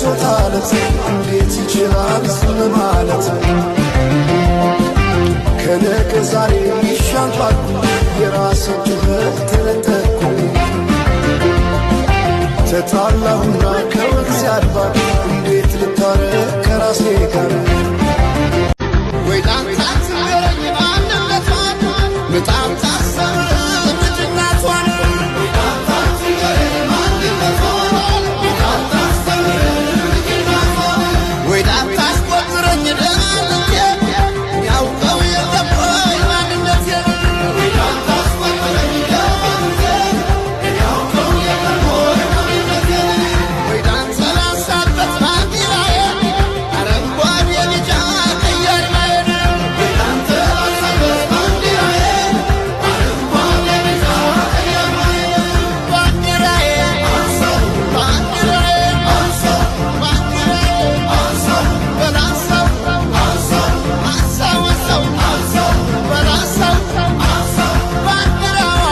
ደርሶታለት እንዴት ይችላል ዝም ማለት? ከነገ ዛሬ ይሻል ባልኩ የራሴን ጩኸት ተነጠቅኩ። ተጣላሁና ከወንዝ አድባር እንዴት ልታረቅ ከራሴ ጋር? ወይ ዳንታ ትንገረኝ ማንነቷን፣ በጣም ታስተምር ልጅነቷን። ወይ ዳንታ አስቆጥረኝ ደማልቴ፣ ያውቀው የለም ወይ ማንነቴን? ወይ ዳንታ ላንሳበት ባንዲራዬ፣ አረንጓዴ ቢጫ ቀይ አርማዬን። ባንዲራዬ ባንዲራዬ ባንዲራዬ በላንሳው አንሳው አንሳው በላንሳው ባንዲራዋ።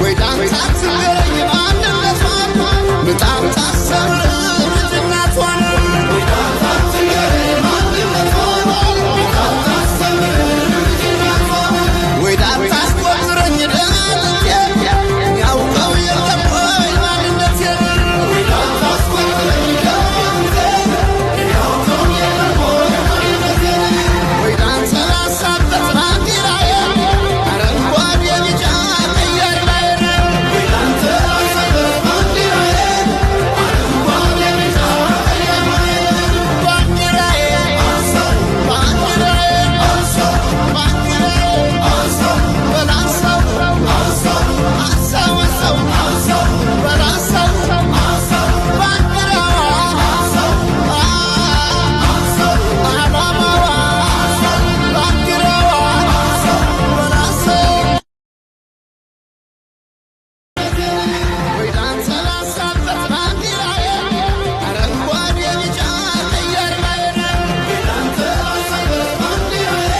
ወይ ዳንታ ትንገረኝ ማንነቷን፣ በጣም ታስተምር ልጅነቷን። ወይ ዳንታ አስቆጥረኝ ደማልቴ፣ ያውቀው የለም ወይ ማንነቴን? ወይ ዳንታ ላንሳበት ባንዲራዬ፣ አረንጓዴ ቢጫ ቀይ አርማዬን። ባንዲራዬ ባንዲራዬ ባንዲራዬ በላንሳው አንሳው አንሳው በላንሳው ባንዲራዋ ዓላማዋ ባንዲራዋ በላንሳው። ወይ ዳንታ ላንሳበት ባንዲራዬ፣ አረንጓዴ ቢጫ ቀይ አርማዬን። ባንዲራዬ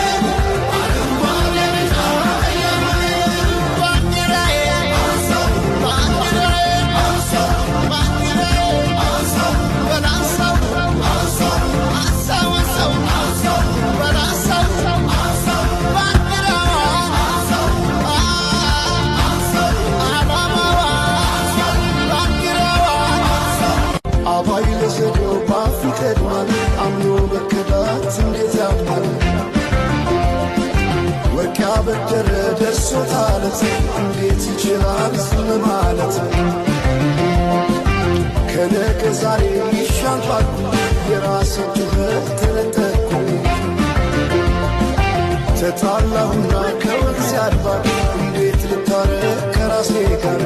ባንዲራዬ ባንዲራዬ በላንሳው አንሳው አንሳው በላንሳው ባንዲራዋ ዓላማዋ ባንዲራዋ። አባይ ለዘዴው ባፍ ይቀድማል፣ አምኖ መከዳት እንዴት ያማል? ወርቅ ያበደረ ደርሶታለት እንዴት ይችላል ዝም ማለት? ከነገ ዛሬ ይሻል ባልኩ የራሴን ጩኸት ተነጠቅኩ። ተጣላሁና ከወንዝ አድባር እንዴት ልታረቅ ከራሴ ጋር?